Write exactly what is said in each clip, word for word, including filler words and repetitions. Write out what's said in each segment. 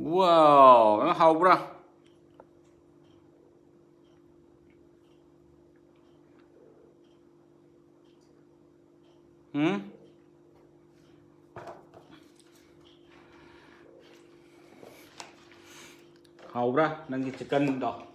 ꯋꯥꯎ, ꯅꯪ ꯍꯥꯎꯕ꯭ꯔꯥ? ꯎꯝ? ꯍꯥꯎꯕ꯭ꯔꯥ ꯅꯪꯒꯤ ꯆꯤꯛꯀꯟꯗꯣ?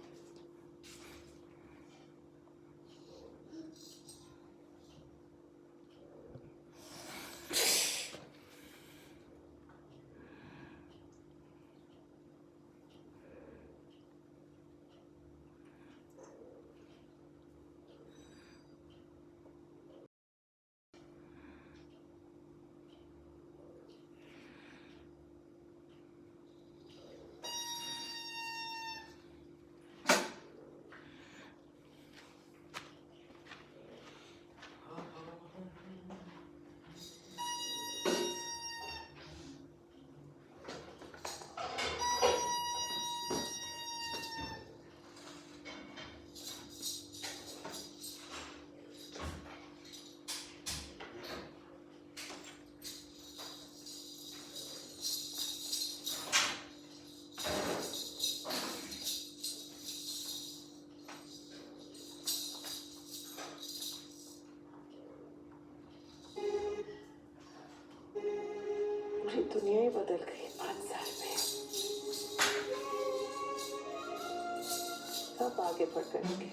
पूरी दुनिया ही बदल गई पाँच साल में। सब आगे बढ़ गए।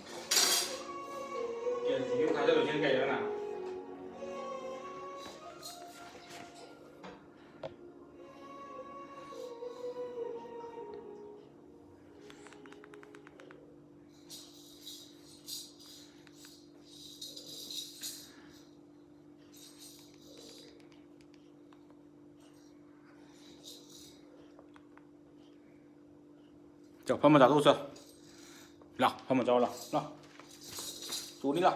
ꯆꯣ, ꯐꯝꯃ ꯆꯥꯊꯣꯛꯎ ꯆꯣ꯫ ꯂꯥꯎ, ꯐꯝꯃ ꯆꯥꯎ ꯂꯥꯎ, ꯂꯥꯎ꯫ ꯆꯣꯅꯤ ꯂꯥꯎ꯫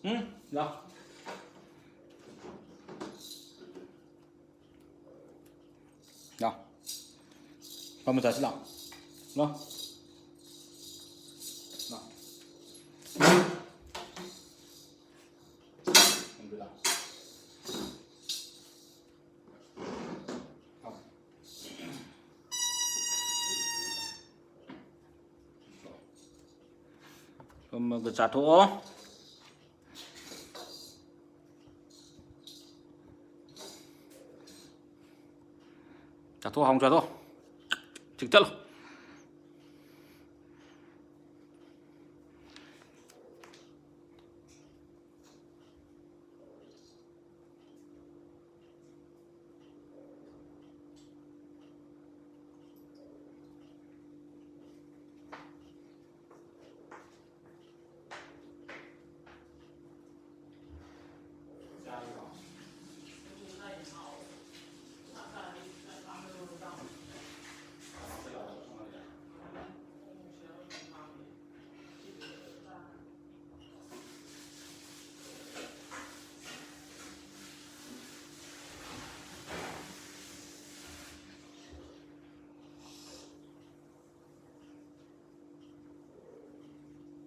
ꯎꯝ, ꯂꯥꯎ꯫ ꯂꯥꯎ꯫ ꯐꯝꯃ ꯆꯥꯁꯤ ꯂꯥꯎ꯫ ꯂꯥꯎ꯫ ꯂꯥꯎ꯫ ꯐꯝꯗꯨ ꯂꯥꯎ꯫ ꯂꯥꯎ꯫ ꯑꯃꯒ ꯆꯥꯊꯣꯛꯑꯣ꯫ ꯆꯥꯊꯣꯛ, ꯍꯥꯎꯅ ꯆꯥꯊꯣꯛ꯫ ꯆꯤꯛꯊꯠꯂꯣ꯫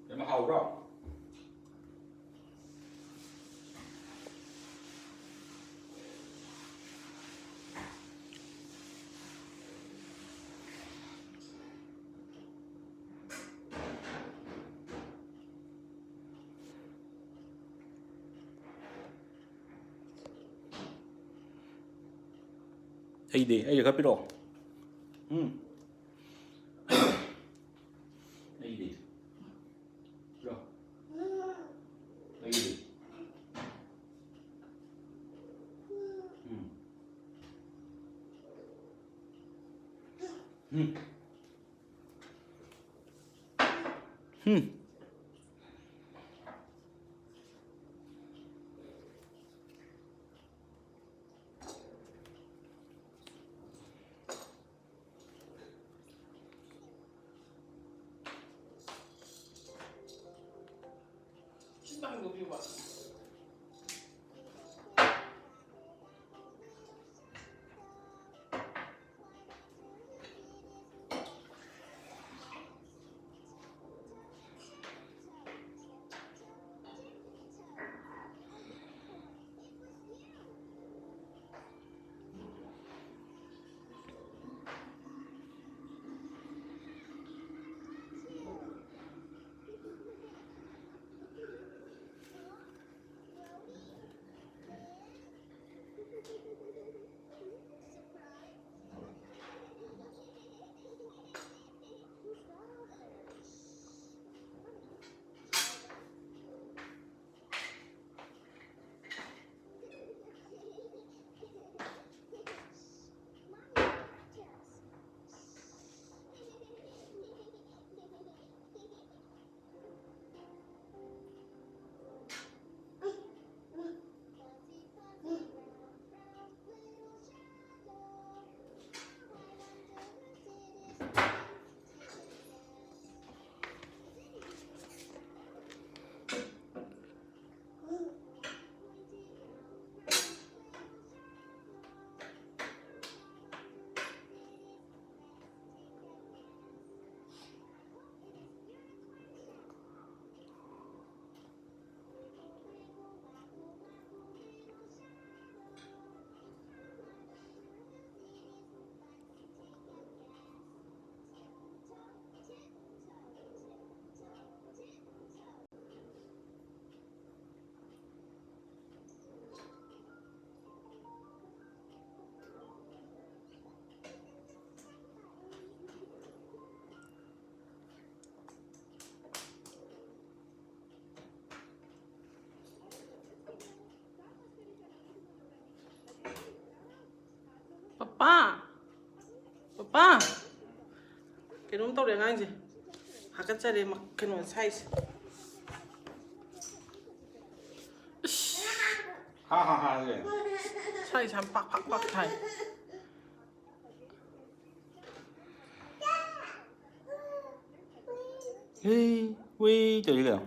ꯌꯥꯝ ꯍꯥꯎꯕ꯭ꯔꯣ? ꯑꯩꯗꯤ, ꯑꯩꯒ ꯈꯔ ꯄꯤꯔꯛꯑꯣ꯫ ꯎꯝ꯫ ꯑꯩꯗꯤ꯫ ꯄꯤꯔꯛꯑꯣ꯫ ꯑꯩꯗꯤ꯫ ꯎꯝ꯫ ꯎꯝ꯫ ꯎꯝ꯫ ꯄꯄꯥ! ꯄꯄꯥ! ꯀꯩꯅꯣꯝ ꯇꯧꯔꯦ ꯑꯉꯥꯡꯁꯦ꯫ ꯍꯥꯀꯠꯆꯔꯦ ꯃ-, ꯀꯩꯅꯣ ꯁꯥꯏꯁꯦ꯫ ꯏꯁ! ꯍꯥ, ꯍꯥ, ꯍꯥ, ꯍꯥꯏꯔꯦ꯫ ꯁꯥꯏꯁꯦ ꯌꯥꯝ ꯄꯥꯛ, ꯄꯥꯛ, ꯄꯥꯛ ꯊꯥꯏ꯫ ꯍꯦ, ꯋꯦ ꯇꯧꯔꯤ ꯀꯩꯅꯣ?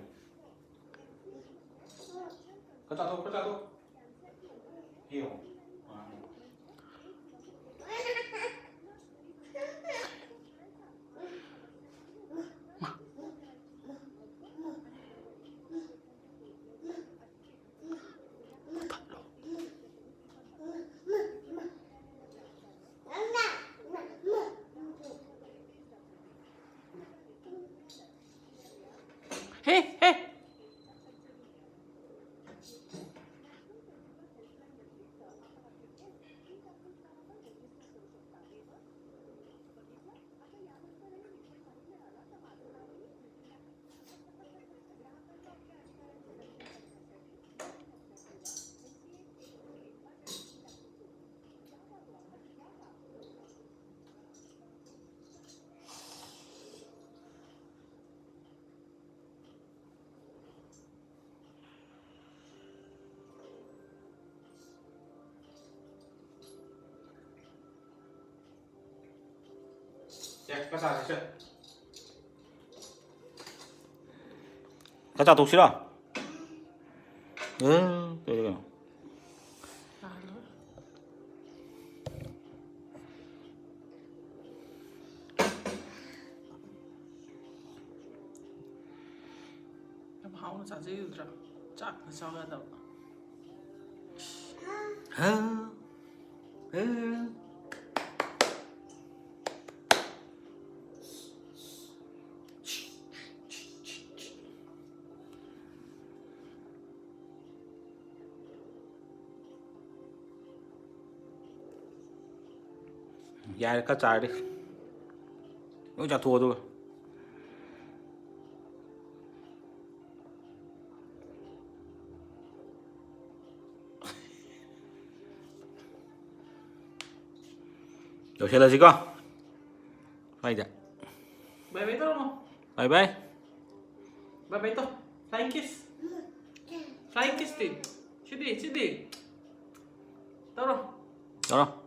ꯈꯔ ꯆꯥꯊꯣꯛ, ꯈꯔ ꯆꯥꯊꯣꯛ꯫ ꯌꯦꯡꯉꯣ꯫ ꯍꯦ, ꯍꯦ꯫ ꯁꯦ, ꯈꯔ ꯆꯥꯁꯤ, ꯁꯦ꯫ ꯈꯔ ꯆꯥꯊꯣꯛꯁꯤꯔꯣ? ꯎꯝ, ꯀꯩꯅꯣ? ꯌꯥꯝ ꯍꯥꯎꯅ ꯆꯥꯖꯩ ꯎꯗ꯭ꯔꯥ? ꯆꯥꯛꯅ ꯆꯥꯎ ꯌꯥꯗꯕ꯫ ꯍꯥ? ꯍꯥ? ꯌꯥꯔꯦ, ꯈꯔ ꯆꯥꯔꯗꯤ꯫ ꯂꯣꯏ ꯆꯥꯊꯣꯛꯑꯣ ꯑꯗꯨꯒ꯫ ꯂꯣꯏꯁꯤꯜꯂꯁꯤꯀꯣ꯫ ꯁ꯭ꯋꯥꯏꯗ꯫ ꯕꯥꯏ ꯕꯥꯏ ꯇꯧꯔꯝꯃꯣ꯫ ꯕꯥꯏ ꯕꯥꯏ꯫ ꯕꯥꯏ ꯕꯥꯏ ꯇꯧ꯫ Flying kiss꯫ Flying kiss ꯇꯤ꯫ ꯁꯤꯗꯤ, ꯁꯤꯗꯤ꯫ ꯇꯧꯔꯣ꯫ ꯇꯧꯔꯣ꯫